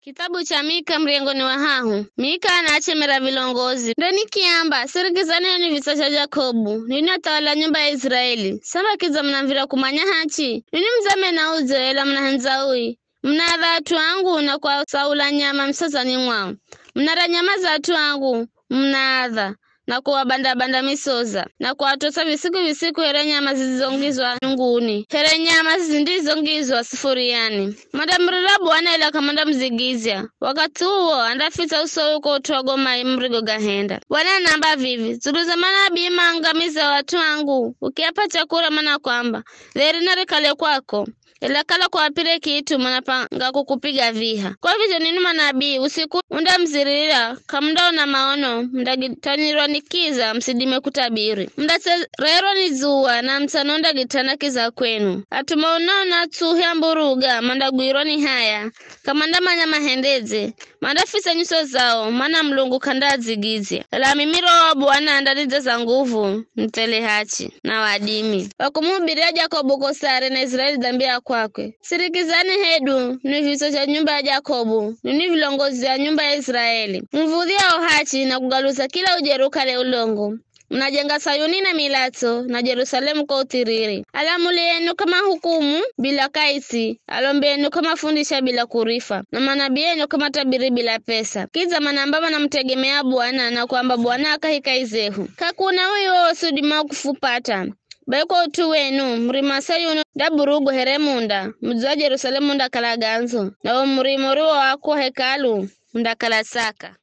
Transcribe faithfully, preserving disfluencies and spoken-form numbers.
Kitabu cha Mika murengoni wa hahu. Mika anachemera vilongozi. Ndo nikiamba, sirikizani enu visa cha Jakobu, nini athawala nyumba ya Israeli. Samba kidza munamvira kumanya hachi. Nini muzame na udzo ela munahendza ui. Munaadha at'u angu na kuasaula nyama misozani mwao. Munara nyama za at'u angu, munaadha, na kuwabanda-banda misoza, na kuwatosa visiku-visiku here nyama zizizongizwa nyunguni, here nyama zizindizongizwa sufuriani. Mandamurira Bwana ela k'amandamuzigizya. Wakathi uwo andafitsa usowi uko ut'u wa go mai murigo gahenda. Bwana anaamba vivi, dzulu za manabii maangamiza wat'u angu, ukiap'a chakura mana kwamba, dheri narikale kwako. Ela kala kuap'ire kit'u, manapanga kukupiga viha. Kwa vizho nini manabii, usiku undamuzirira, k'amundaona maono, mundagit'anirwa ni kiza, musidime kutabiri. Mundatsererwa ni dzuwa, na mutsana undagit'ana kiza kwenu. At'u maonao na tsuhi amburuga, mandagwirwa ni haya, k'amandamanya mahendedze, mandafisa nyuso zao, mana Mulungu k'andaadzigizya. Ela mimi Roho wa Bwana andanidzeza nguvu, nithele hachi, na wadimi. Wa kumuhubiria Jakobu ko sare na Israeli dhambi ya kwakwe. Sirikizani hedu, nwi viso zha nyumba ya Jakobu, ninwi vilongozi vya nyumba ya Israeli. Muv̱udhiyao hachi na kugaluza kila ujeru ukale ulongo. Munajenga Sayuni na milatso, na Jerusalemu kwa uthiriri. Alamuli enu k'amahukumu bila kaisi, alombi enu k'amafundisha bila kurifa, na manabii enu k'amatabiri bila pesa. Kidza manaamba manamutegemea Bwana na kuamba Bwana akahika izehu. K'akuna uyo wosi udimao kufupata. Bai kwa ut'u wenu, murima wa Sayuni undaburugwa here munda, mudzi wa Jerusalemu undakala gandzo, na wo murima uriwo wakwa hekalu undakala tsaka.